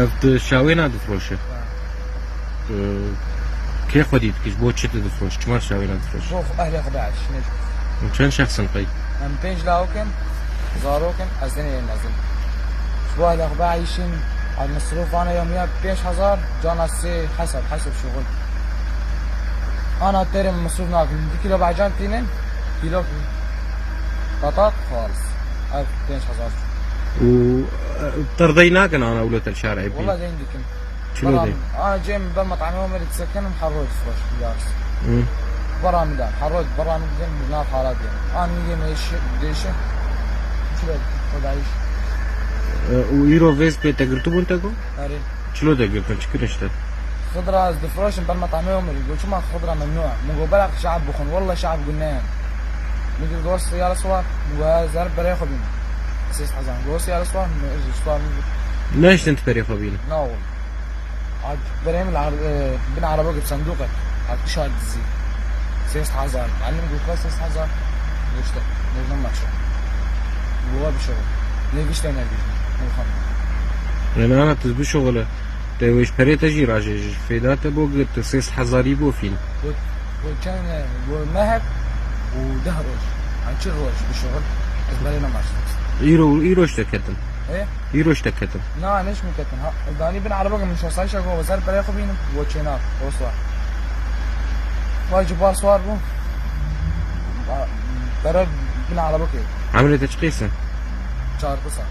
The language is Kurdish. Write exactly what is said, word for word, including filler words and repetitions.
Ev tu şawêna difroşe? Ee, kê xwedî dikî? Ji bo çi tu difroş? Çima şawêna difroş? Bo xwe, ehlê xwe biaş, ne ji bo. Çend şexsin qey? Em pênc lawik in, zarok in, ez tenê yê mezin. Ji bo ehlê xwe biaşîn, al mesrûfana yomîya pênc hezar, cana sê hesab, hesab şuxul. Ana terê min mesrûf nakin. Du kîlo bacan tînin, kîlo patat xalis. Ev pênc hezar. Û, e, tirdey nakin ana wilo tel şarê bî? Wala deyn dikim. Çilo Bera dey? Ana cem ben matame Omerî disekinim, her roj difiroşim yarısı. Hı. Bera min de, her roj bera min de, nav hala diye. An nigê me işi, değişi. Çilo, o da iş. E, û îro vêz pê te girtibûn te ku? Erê. Çilo de girtin, çi kirin işte? Xidra ez difiroşim, ben matame Omerî. Go çima xidra memnû e? Min go bera şeab bixwin, walla şeab gunne ye. Min go siyara swar, min go ez zer berê xwe bînim. Sêst hezar. Go siyara swar, min go ez swar, min go. Neştin tu berê xwe bînin? Na oğlum. Ad berê min ar-, e, bin araba gir sanduq et. Ad kişar dizi. Sêst hezar. Annem go sêst hezar. Go işte. Mecnun maço. Go bir şey. Ne vişte ne vişte. Elhamdülillah. Yanî ana tu bişuxule. Te wê ji perê te jî raje, ji fêda te bo girt, tu sêst hezarî bo fîn. Bo, bo çend, bo mehek û deh roj. An çi roj bişuxul? Ez berê nemaştim. Îro, îro ji te ketin. He? Îro ji te ketin. Na, ne ji min ketin. Ha, ez danî bin araba min şosay şego, zer berê xwe bînim. Bo çêna, bo swar. Vay ji bar swar bû. Ba-, bere bin araba kê. Emrê te çi qîs e? Çar qisa.